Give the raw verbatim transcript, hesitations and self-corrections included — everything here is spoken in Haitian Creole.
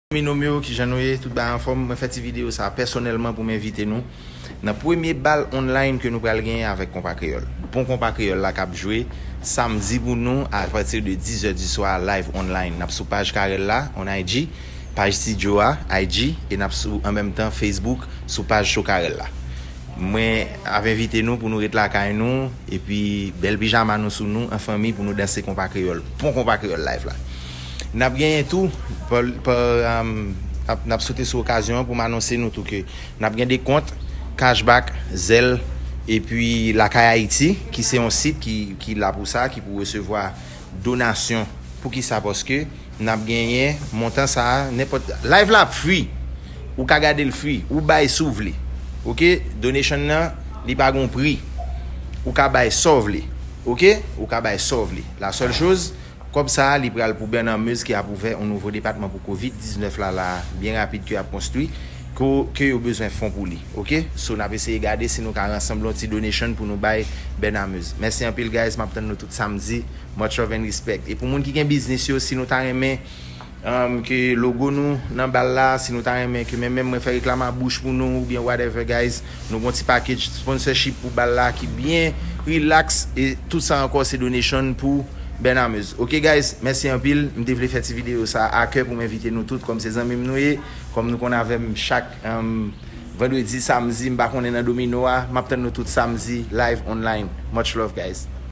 Domino m yo, kijan nou ye? Tout bagay anfòm? Mwen fè ti videyo sa pèsonèlman pou m envite nou nan premye bal online ke nou pral genyen avèk Konpa Kreyòl. Bon, Konpa Kreyòl la k ap jwe samdi pou nou apati de dis è di swa, live online. N ap sou paj Karèl la, on I G, paj Studio a, I G, e n ap sou, an menm tan, Facebook, sou paj Show Karèl la. Mwen ap envite nou pou nou ret lakay nou, epi bèl pijama nou sou nou, an fanmi, pou nou danse Konpa Kreyòl. Bon, Konpa Kreyòl live la. N ap genyen tou, pa, pa, um, ap, n ap sote sou okazyon an pou m anonse nou tou ke n ap gen dekont, cashback, Zelle, epi Lakay Ayiti, ki se yon sit ki, ki la pou sa, ki pou resevwa donasyon. Poukisa? Paske n ap genyen montan sa a, nenpòt, live la ap free. Ou ka gade l free. Ou bay si w vle. Oke? Donation nan, li pa gon pri. Ou ka bay sa w vle. Oke? Ou ka bay sa w vle. La sèl choz, kòb sa a, li pral pou Bernard Meuze ki ap ouvè yon nouvo depatman pou kovid diznèf la, la, byen rapid ke y ap konstwi, ke, ke yo bezwen fon pou li. Oke? So, n ap eseye gade si nou ka ransanble yon ti donation pou nou bay Bernard Meuze. Mèsi anpil, guys. M ap tann nou tout samdi. Much love and respect. E pou moun ki gen biznis yo, si nou ta renmen, um, ke logo nou nan bal la, si nou ta renmen ke menm, menm mwen fè reklam a bouch pou nou, oubyen whatever, guys, nou gon ti package sponsorship pou bal la ki byen relax, e tout sa ankò se donation pou Bernard Meuze. Oke, guys, mèsi anpil. M te vle fè ti videyo sa a kè pou m envite nou tout, kòm se zanmi m nou ye, kòm nou konn avè m chak, um, vandredi, samdi, m pa konnen nan domino a, m ap tann nou tout samdi, live online. Much love, guys.